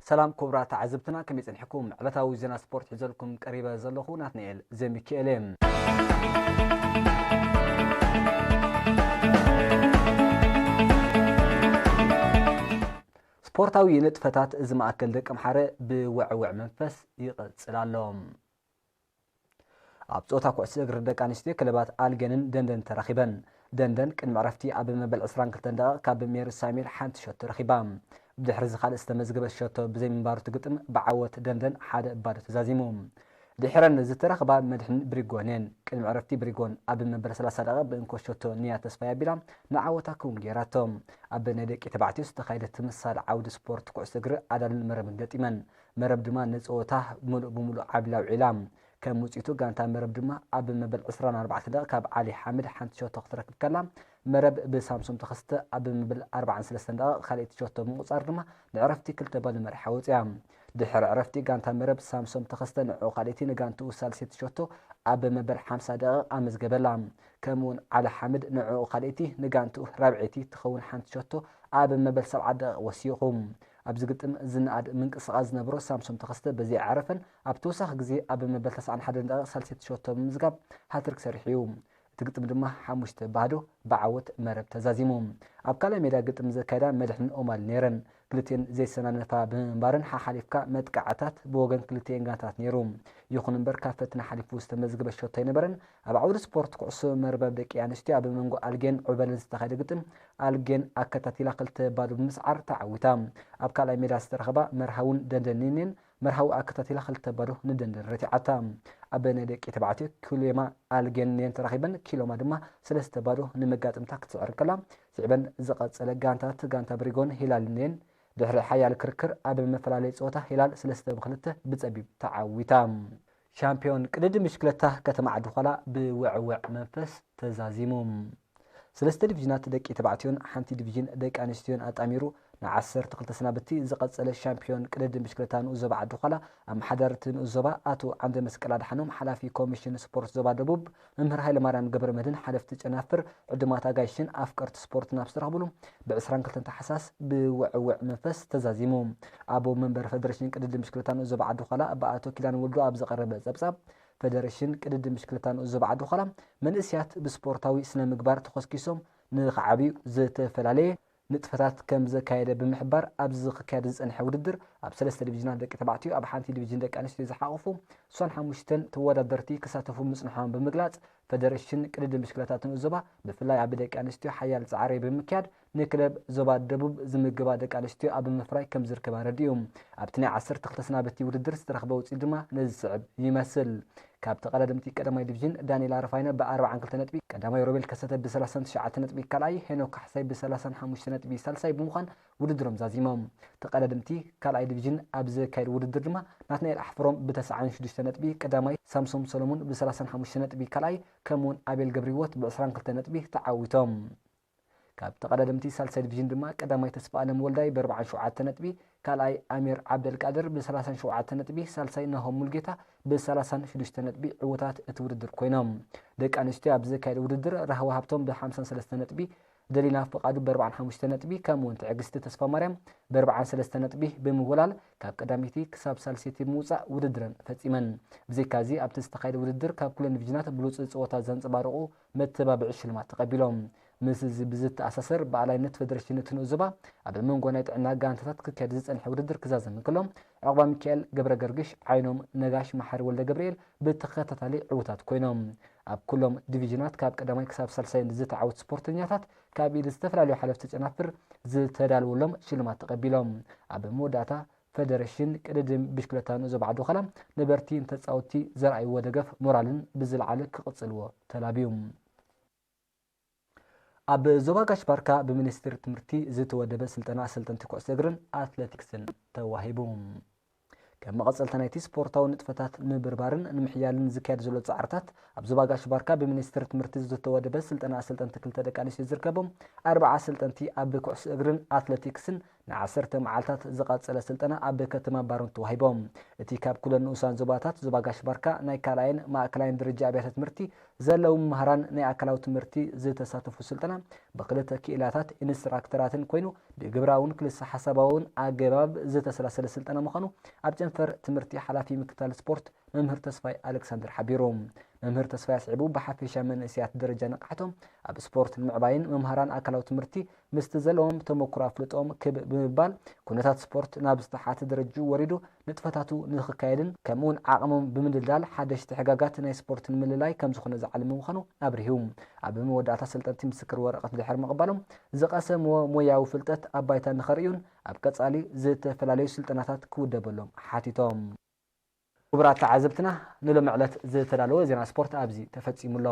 ሰላም ክቡራት ተዓዘብትና፣ ከመይ ጸኒሕኩም? ዕለታዊ ዜና ስፖርት ሒዘልኩም ቀሪበ ዘለኹ ናትናኤል ዘሚካኤል እየ። ስፖርታዊ ንጥፈታት እዚ ማእከል ደቂ ኣምሓረ ብውዕውዕ መንፈስ ይቕጽል ኣሎ። ኣብ ጾታ ኩዕሶ እግሪ ደቂ ኣንስትዮ ክለባት ኣልገንን ደንደን ተራኺበን። ደንደን ቅድሚ ዕረፍቲ ኣብ መበል ዕስራን ክልተን ደቂቕ ካብ ሜሪ ሳሙኤል ሓንቲ ሸቶ ረኺባ። ብድሕሪ እዚ ካልእ ዝተመዝገበት ሸቶ ብዘይምንባሩ እቲ ግጥም ብዓወት ደንደን ሓደ ባዶ ተዛዚሙ። ድሒረን ዝተረኽባ መድሕን ብሪጎን እየን። ቅድሚ ዕረፍቲ ብሪጎን ኣብ መበል ሰላሳ ደቂቕ ብእንኮ ሸቶ ንያ ተስፋይ ኣቢላ ንዓወታ ክውን ገይራቶ። ኣብ ናይ ደቂ ተባዕትዮ ዝተኻየደ ተመሳሳሊ ዓውዲ ስፖርት ኩዕሶ እግሪ ኣዳልን መረብን ገጢመን። መረብ ድማ ንጸወታ ምሉእ ብምሉእ ዓብላ ውዒላ። ከም ውጽኢቱ ጋንታ መረብ ድማ ኣብ መበል ዕስራን ኣርባዕተን ደቂቕ ካብ ዓሊ ሓምድ ሓንቲ ሸቶ ክትረክብ ከላ፣ መረብ ብሳምሶም ተኸስተ ኣብ መበል ኣርባዓን ሰለስተን ደቂቕ ካልኣይቲ ሸቶ ብምቑጻር ድማ ንዕረፍቲ ክልተ ባዶ መሪሓ ወጺኣ። ድሕሪ ዕረፍቲ ጋንታ መረብ ሳምሶም ተኸስተ ንዕኡ ካልኣይቲ ንጋንትኡ ሳልሰይቲ ሸቶ ኣብ መበል ሓምሳ ደቂቕ ኣመዝገበላ። ከምኡውን ዓሊ ሓምድ ንዕኡ ካልኣይቲ ንጋንትኡ ራብዐይቲ ትኸውን ሓንቲ ሸቶ ኣብ መበል ሰብዓ ደቂቕ ወሲኹ። ኣብዚ ግጥም ዝነኣድ ምንቅስቓስ ዝነበሮ ሳምሶም ተኸስተ በዘይዓረፈን ኣብ ተወሳኺ ግዜ ኣብ መበል ተስዓን ሓደን ደቂቕ ሳልሰይቲ ሸቶ ብምምዝጋብ ሃትሪክ ሰሪሑ እዩ። እቲ ግጥም ድማ ሓሙሽተ ባዶ ብዓወት መረብ ተዛዚሙ። ኣብ ካልኣይ ሜዳ ግጥም ዘካየዳ መድሕን ኦማል ነይረን። ክልቲኤን ዘይሰናነፋ ብምንባረን ሓሓሊፍካ መጥቃዕታት ብወገን ክልቲኤን ጋንታት ነይሩ። ይኹን እምበር ካብ ፈተነ ሓሊፉ ዝተመዝገበ ሸቶ ኣይነበረን። ኣብ ዓውዲ ስፖርት ኩዕሶ መርበብ ደቂ ኣንስትዮ ኣብ መንጎ ኣልጌን ዑበልን ዝተኻየደ ግጥም ኣልጌን ኣከታቲላ ክልተ ባዶ ብምስዓር ተዓዊታ። ኣብ ካልኣይ ሜዳ ዝተረኸባ መርሃውን ደንደንን እየን። መርሃዊ ኣከታቲላ ክልተ ባዶ ንደንደን ረቲዓታ። ኣብ ናይ ደቂ ተባዕትዮ ኪሎማ ኣልጌን እየን ተራኺበን፣ ኪሎማ ድማ ሰለስተ ባዶ ንመጋጥምታ ክትስዕር ከላ፣ ስዒበን ዝቐጸለ ጋንታት ጋንታ ብሪጎን ሂላልን እየን። ድሕሪ ሓያል ክርክር ኣብ መፈላለይ ጸወታ ሂላል ሰለስተ ብክልተ ብጸቢብ ተዓዊታ። ሻምፒዮን ቅድድም ብሽክለታ ከተማ ዓዲ ዃላ ብውዕውዕ መንፈስ ተዛዚሙ። ሰለስተ ዲቪዥናት ደቂ ተባዕትዮን ሓንቲ ዲቪዥን ደቂ ኣንስትዮን ኣጣሚሩ ንዓሰርተ ክልተ ሰናብቲ ዝቐጸለ ሻምፒዮን ቅድድም ብሽክለታ ንኡስ ዞባ ዓዲ ዃላ ኣመሓዳሪ እቲ ንኡስ ዞባ ኣቶ ዓንደ መስቀል ኣድሓኖም፣ ሓላፊ ኮሚሽን ስፖርት ዞባ ደቡብ መምህር ሃይለማርያም ገብረመድህን፣ ሓለፍቲ ጨናፍር፣ ዕዱማት ኣጋይሽን ኣፍቀርቲ ስፖርትን ኣብ ዝተረኽብሉ ብዕስራን ክልተን ታሕሳስ ብውዕውዕ መንፈስ ተዛዚሙ። ኣቦ መንበር ፈደሬሽን ቅድድም ብሽክለታ ንኡስ ዞባ ዓዲ ዃላ ብኣቶ ኪዳነ ወልዱ ኣብ ዝቐረበ ጸብጻብ፣ ፈደሬሽን ቅድድም ብሽክለታ ንኡስ ዞባ ዓዲ ዃላ መንእስያት ብስፖርታዊ ስነ ምግባር ተኾስኪሶም ንኽዓብዩ ዝተፈላለየ ንጥፈታት ከም ዘካየደ ብምሕባር፣ ኣብዚ ክካየድ ዝጸንሐ ውድድር ኣብ ሰለስተ ዲቪዥናት ደቂ ተባዕትዮ፣ ኣብ ሓንቲ ዲቪዥን ደቂ ኣንስትዮ ዝሓቖፉ ስሳን ሓሙሽተን ተወዳደርቲ ክሳተፉ ምጽንሖም ብምግላጽ፣ ፈደሬሽን ቅድድም ብሽክለታ ንኡስ ዞባ ብፍላይ ኣብ ደቂ ኣንስትዮ ሓያል ጻዕሪ ብምክያድ ንክለብ ዞባ ደቡብ ዝምግባ ደቂ ኣንስትዮ ኣብ ምፍራይ ከም ዝርከባ ኣረዲኡ። ኣብቲ ናይ ዓሰርተ ክልተ ሰናበቲ ውድድር ዝተረኽበ ውጽኢት ድማ ነዚ ዝስዕብ ይመስል። ካብ ተቐዳደምቲ ቀዳማይ ዲቪዥን ዳንኤል ኣረፋይነ ብኣርባዓን ክልተ ነጥቢ ቀዳማይ፣ ሮቤል ከሰተ ብሰላሳን ትሽዓተ ነጥቢ ካልኣይ፣ ሄኖክ ካሕሳይ ብሰላሳን ሓሙሽተ ነጥቢ ሳልሳይ ብምዃን ውድድሮም ዛዚሞም። ተቐዳደምቲ ካልኣይ ዲቪዥን ኣብ ዘካየድ ውድድር ድማ ናትናኤል ኣሕፍሮም ብተስዓን ሽዱሽተ ነጥቢ ቀዳማይ፣ ሳምሶም ሰሎሙን ብሰላሳን ሓሙሽተ ነጥቢ ካልኣይ፣ ከምኡውን ኣቤል ገብረህይወት ብዕስራን ክልተ ነጥቢ ተዓዊቶም። ካብ ተቐዳደምቲ ሳልሳይ ዲቪዥን ድማ ቀዳማይ ተስፋ ኣለም ወልዳይ ብኣርባዓን ሸውዓተ ነጥቢ፣ ካልኣይ ኣሚር ዓብደልቃድር ብሰላሳን ሸውዓተ ነጥቢ፣ ሳልሳይ ናሆም ሙልጌታ ብሰላሳን ሽዱሽተ ነጥቢ ዕዉታት እቲ ውድድር ኮይኖም። ደቂ ኣንስትዮ ኣብ ዘካየደ ውድድር ራህዋ ሃብቶም ብሓምሳን ሰለስተ ነጥቢ፣ ደሊና ፍቓዱ ብኣርባዓን ሓሙሽተ ነጥቢ፣ ከምኡውን ትዕግስቲ ተስፋ ማርያም ብኣርባዓን ሰለስተ ነጥቢ ብምውላል ካብ ቀዳመይቲ ክሳብ ሳልሰይቲ ብምውጻእ ውድድረን ፈጺመን። ብዘይካዚ ኣብቲ ዝተኻየደ ውድድር ካብ ኩለን ዲቪዥናት ብሉጽ ጸወታ ዘንጸባረቑ መተባብዒ ሽልማት ተቐቢሎም። ምስ እዚ ብዝተኣሳሰር፣ ብኣላይነት ፈደረሽን እቲ ንኡስ ዞባ ኣብ መንጎ ናይ ጥዕና ጋንታታት ክካየድ ዝጸንሐ ውድድር ክዛዘም እንከሎ፣ ዕቑባ ሚካኤል ገብረ ገርግሽ፣ ዓይኖም ነጋሽ፣ መሓሪ ወልደ ገብርኤል ብተኸታታሊ ዕዉታት ኮይኖም። ኣብ ኩሎም ዲቪዥናት ካብ ቀዳማይ ክሳብ ሳልሳይ ዝተዓወቱ ስፖርተኛታት ካብ ኢድ ዝተፈላለዩ ሓለፍቲ ጨናፍር ዝተዳለወሎም ሽልማት ተቐቢሎም። ኣብ መወዳእታ፣ ፈደረሽን ቅድድም ብሽክለታ ንኡስ ዞባ ዓዲ ዃላ ነበርቲ ንተጻወትቲ ዘርኣይዎ ደገፍ ሞራልን ብዝለዓለ ክቕጽልዎ ተላብዩ። ኣብ ዞባ ጋሽ ባርካ ብሚኒስትሪ ትምህርቲ ዝተወደበ ስልጠና ኣሰልጠንቲ ኩዕሶ እግርን ኣትሌቲክስን ተዋሂቡ። ከም መቐጸልታ ናይቲ ስፖርታዊ ንጥፈታት ንምብርባርን ንምሕያልን ዝካየድ ዘሎ ጻዕርታት፣ ኣብ ዞባ ጋሽ ባርካ ብሚኒስትሪ ትምህርቲ ዝተወደበ ስልጠና ኣሰልጠንቲ ክልተ ደቂ ኣንስትዮ ዝርከቦም ኣርባዓ ኣሰልጠንቲ ኣብ ኩዕሶ እግርን ኣትሌቲክስን ንዓሰርተ መዓልታት ዝቐጸለ ስልጠና ኣብ ከተማ ባሮን ተዋሂቦም። እቲ ካብ ኩለን ንኡሳን ዞባታት ዞባ ጋሽ ባርካ ናይ ካልኣይን ማእከላይን ደረጃ ኣብያተ ትምህርቲ ዘለዉ መምህራን ናይ ኣካላዊ ትምህርቲ ዝተሳተፉ ስልጠና ብክልተ ክኢላታት ኢንስትራክተራትን ኮይኑ ብግብራውን ክልሰ ሓሳባውን ኣገባብ ዝተሰላሰለ ስልጠና ምዃኑ ኣብ ጨንፈር ትምህርቲ ሓላፊ ምክትታል ስፖርት መምህር ተስፋይ ኣሌክሳንደር ሓቢሩ። መምህር ተስፋይ ኣስዒቡ ብሓፈሻ መንእሰያት ደረጃ ንቕሓቶም ኣብ ስፖርት ንምዕባይን መምሃራን ኣካላዊ ትምህርቲ ምስቲ ዘለዎም ተመኩሮ ኣፍልጦም ክብ ብምባል ኩነታት ስፖርት ናብ ዝተሓተ ደረጅኡ ወሪዱ ንጥፈታቱ ንክካየድን ከምኡውን ዓቕሞም ብምድልዳል ሓደሽቲ ሕጋጋት ናይ ስፖርት ንምልላይ ከም ዝኾነ ዝዓለመ ምዃኑ ኣብሪሁ። ኣብ መወዳእታ ሰልጠንቲ ምስክር ወረቐት ድሕሪ ምቕባሎም ዝቐሰምዎ ሞያዊ ፍልጠት ኣብ ባይታ ንኸርእዩን ኣብ ቀጻሊ ዝተፈላለዩ ስልጠናታት ክውደበሎም ሓቲቶም። ክቡራት ተዓዘብትና ንሎሚ ዕለት ዝተዳለወ ዜና ስፖርት ኣብዚ ተፈጺሙ ኣሎ።